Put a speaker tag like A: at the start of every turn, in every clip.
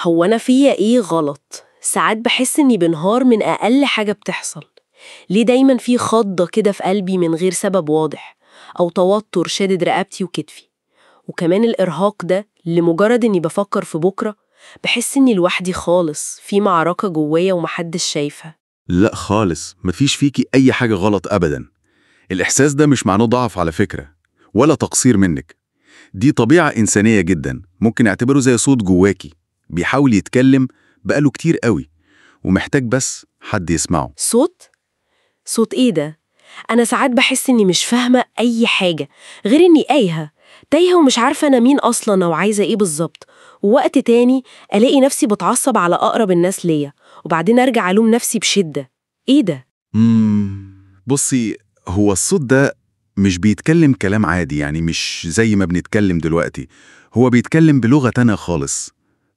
A: هو أنا فيا إيه غلط؟ ساعات بحس إني بنهار من أقل حاجة بتحصل. ليه دايما في خضة كده في قلبي من غير سبب واضح، أو توتر شادد رقبتي وكتفي؟ وكمان الإرهاق ده لمجرد إني بفكر في بكرة، بحس إني لوحدي خالص في معركة جوايا ومحدش شايفها.
B: لا خالص، مفيش فيكي أي حاجة غلط أبدا. الإحساس ده مش معناه ضعف على فكرة، ولا تقصير منك. دي طبيعة إنسانية جدا، ممكن نعتبره زي صوت جواكي بيحاول يتكلم بقاله كتير قوي، ومحتاج بس حد يسمعه.
A: صوت؟ صوت إيه ده؟ أنا ساعات بحس إني مش فاهمة أي حاجة غير إني تايهة ومش عارفة أنا مين أصلاً أو عايزة إيه بالظبط. ووقت تاني ألاقي نفسي بتعصب على أقرب الناس ليا، وبعدين أرجع ألوم نفسي بشدة. إيه ده؟
B: بصي، هو الصوت ده مش بيتكلم كلام عادي، يعني مش زي ما بنتكلم دلوقتي. هو بيتكلم بلغة تانية خالص،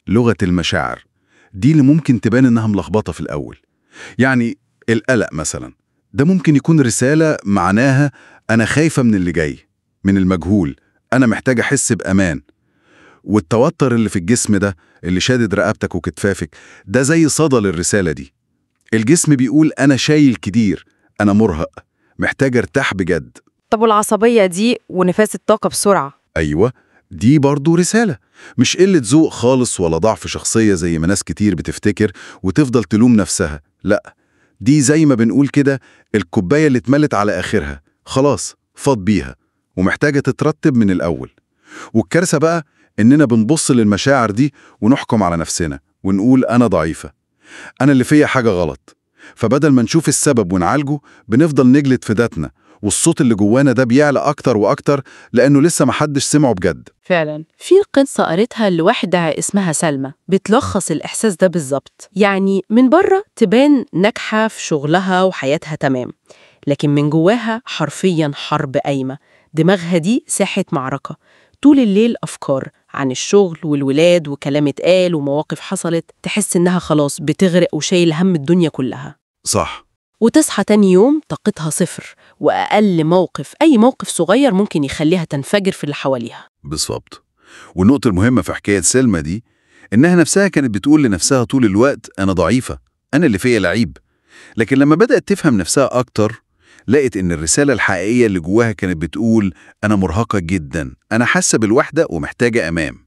B: لغة المشاعر دي اللي ممكن تبان إنها ملخبطة في الأول. يعني القلق مثلا ده ممكن يكون رسالة معناها أنا خايفة من اللي جاي، من المجهول، أنا محتاج أحس بأمان. والتوتر اللي في الجسم ده اللي شادد رقبتك وكتفافك ده زي صدى للرسالة دي. الجسم بيقول أنا شايل كتير، أنا مرهق، محتاج أرتاح بجد.
C: طب والعصبية دي ونفاذ الطاقة بسرعة؟
B: أيوة، دي برضو رسالة، مش قلة ذوق خالص ولا ضعف شخصية زي ما ناس كتير بتفتكر وتفضل تلوم نفسها. لا، دي زي ما بنقول كده الكوباية اللي اتملت على آخرها، خلاص فاض بيها ومحتاجة تترتب من الأول. والكارثة بقى إننا بنبص للمشاعر دي ونحكم على نفسنا ونقول أنا ضعيفة، أنا اللي فيا حاجة غلط. فبدل ما نشوف السبب ونعالجه بنفضل نجلد في ذاتنا، والصوت اللي جوانا ده بيعلى أكتر وأكتر لأنه لسه محدش سمعه بجد.
D: فعلا في قصة قريتها لواحدة اسمها سلمى بتلخص الإحساس ده بالظبط. يعني من بره تبان ناجحة في شغلها وحياتها تمام، لكن من جواها حرفيا حرب قايمة. دماغها دي ساحة معركة، طول الليل أفكار عن الشغل والولاد وكلام اتقال ومواقف حصلت، تحس إنها خلاص بتغرق وشايل هم الدنيا كلها.
B: صح.
D: وتصحى تاني يوم طاقتها صفر، وأقل موقف، أي موقف صغير ممكن يخليها تنفجر في اللي حواليها.
B: بالظبط. والنقطة المهمة في حكاية سلمى دي إنها نفسها كانت بتقول لنفسها طول الوقت أنا ضعيفة، أنا اللي فيا لعيب. لكن لما بدأت تفهم نفسها أكتر لقت إن الرسالة الحقيقية اللي جواها كانت بتقول أنا مرهقة جدا، أنا حاسة بالوحدة ومحتاجة أمام.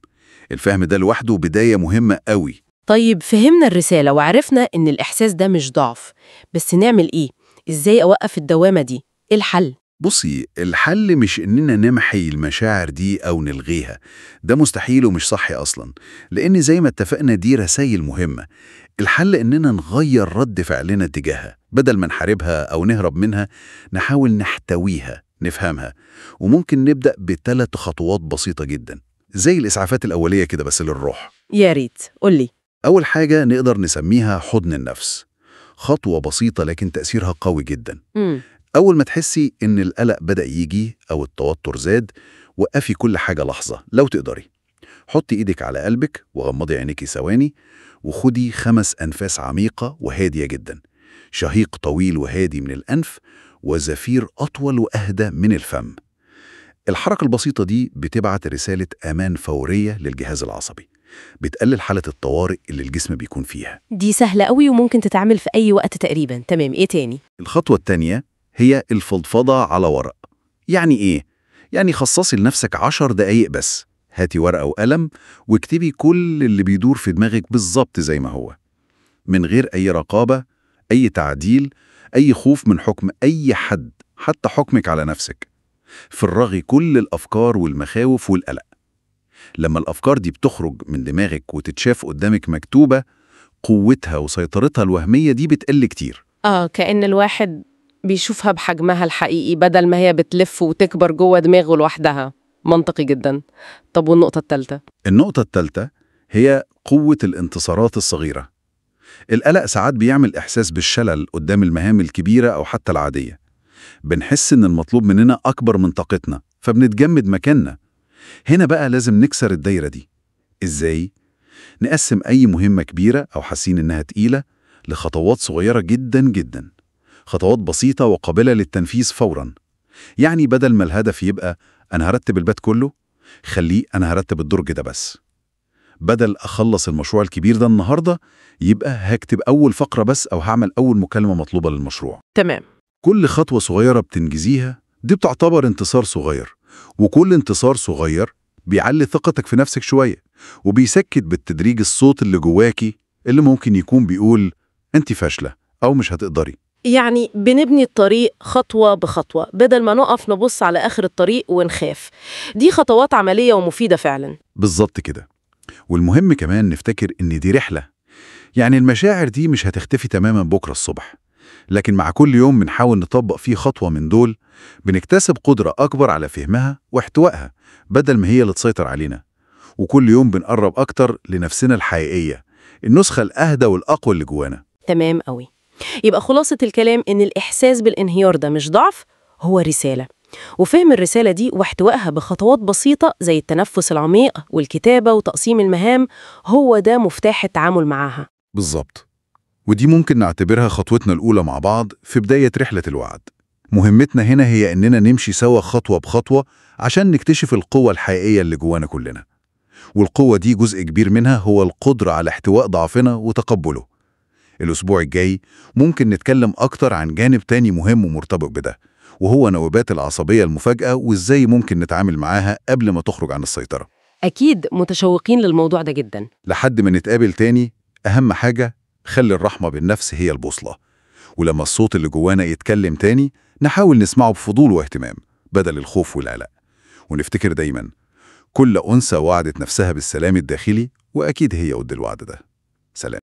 B: الفهم ده لوحده بداية مهمة قوي.
D: طيب فهمنا الرسالة وعرفنا إن الإحساس ده مش ضعف، بس نعمل إيه؟ إزاي أوقف الدوامة دي؟ إيه الحل؟
B: بصي، الحل مش إننا نمحي المشاعر دي أو نلغيها، ده مستحيل ومش صحي أصلا، لأن زي ما اتفقنا دي رسائل مهمة. الحل إننا نغير رد فعلنا تجاهها، بدل ما نحاربها أو نهرب منها نحاول نحتويها، نفهمها. وممكن نبدأ ب3 خطوات بسيطة جدا، زي الإسعافات الأولية كده بس للروح.
D: يا ريت قولي.
B: أول حاجة نقدر نسميها حضن النفس، خطوة بسيطة لكن تأثيرها قوي جدا. أول ما تحسي إن القلق بدأ يجي أو التوتر زاد، وقفي كل حاجة لحظة لو تقدري. حطي إيدك على قلبك وغمضي عينيكي ثواني، وخدي 5 أنفاس عميقة وهادية جدا، شهيق طويل وهادي من الأنف وزفير أطول وأهدى من الفم. الحركة البسيطة دي بتبعت رسالة أمان فورية للجهاز العصبي، بتقلل حالة الطوارئ اللي الجسم بيكون فيها.
A: دي سهلة قوي وممكن تتعمل في أي وقت تقريبا. تمام، إيه تاني؟
B: الخطوة التانية هي الفضفضة على ورق. يعني إيه؟ يعني خصصي لنفسك 10 دقايق بس، هاتي ورقة وقلم واكتبي كل اللي بيدور في دماغك بالظبط زي ما هو، من غير أي رقابة، أي تعديل، أي خوف من حكم أي حد، حتى حكمك على نفسك. فرغي كل الأفكار والمخاوف والقلق. لما الأفكار دي بتخرج من دماغك وتتشاف قدامك مكتوبة، قوتها وسيطرتها الوهمية دي بتقل كتير.
C: كأن الواحد بيشوفها بحجمها الحقيقي بدل ما هي بتلف وتكبر جوه دماغه لوحدها. منطقي جدا. طب والنقطة الثالثة؟
B: النقطة الثالثة هي قوة الانتصارات الصغيرة. القلق ساعات بيعمل إحساس بالشلل قدام المهام الكبيرة أو حتى العادية. بنحس إن المطلوب مننا أكبر من طاقتنا، فبنتجمد مكاننا. هنا بقى لازم نكسر الدايرة دي. إزاي؟ نقسم أي مهمة كبيرة أو حاسين إنها تقيلة لخطوات صغيرة جدا جدا، خطوات بسيطة وقابلة للتنفيذ فورا. يعني بدل ما الهدف يبقى أنا هرتب البيت كله، خليه أنا هرتب الدرج ده بس. بدل أخلص المشروع الكبير ده النهاردة، يبقى هكتب أول فقرة بس أو هعمل أول مكالمة مطلوبة للمشروع.
C: تمام.
B: كل خطوة صغيرة بتنجزيها دي بتعتبر انتصار صغير، وكل انتصار صغير بيعلي ثقتك في نفسك شوية، وبيسكت بالتدريج الصوت اللي جواكي اللي ممكن يكون بيقول أنت فاشلة أو مش هتقدري.
C: يعني بنبني الطريق خطوة بخطوة بدل ما نقف نبص على آخر الطريق ونخاف. دي خطوات عملية ومفيدة فعلا.
B: بالظبط كده. والمهم كمان نفتكر إن دي رحلة، يعني المشاعر دي مش هتختفي تماما بكرة الصبح، لكن مع كل يوم بنحاول نطبق فيه خطوة من دول بنكتسب قدرة أكبر على فهمها واحتوائها بدل ما هي اللي تسيطر علينا. وكل يوم بنقرب أكتر لنفسنا الحقيقية، النسخة الأهدى والأقوى اللي جوانا.
C: تمام قوي. يبقى خلاصة الكلام إن الإحساس بالانهيار ده مش ضعف، هو رسالة. وفهم الرسالة دي واحتوائها بخطوات بسيطة زي التنفس العميق والكتابة وتقسيم المهام هو ده مفتاح التعامل معاها.
B: بالظبط. ودي ممكن نعتبرها خطوتنا الأولى مع بعض في بداية رحلة الوعد. مهمتنا هنا هي إننا نمشي سوا خطوة بخطوة عشان نكتشف القوة الحقيقية اللي جوانا كلنا. والقوة دي جزء كبير منها هو القدرة على احتواء ضعفنا وتقبله. الأسبوع الجاي ممكن نتكلم أكتر عن جانب تاني مهم ومرتبط بده، وهو نوبات العصبية المفاجئة وإزاي ممكن نتعامل معاها قبل ما تخرج عن السيطرة.
C: أكيد متشوقين للموضوع ده جدا.
B: لحد ما نتقابل تاني، أهم حاجة خلي الرحمة بالنفس هي البوصلة، ولما الصوت اللي جوانا يتكلم تاني نحاول نسمعه بفضول واهتمام بدل الخوف والقلق. ونفتكر دايما كل أنثى وعدت نفسها بالسلام الداخلي، وأكيد هي قد الوعد ده. سلام.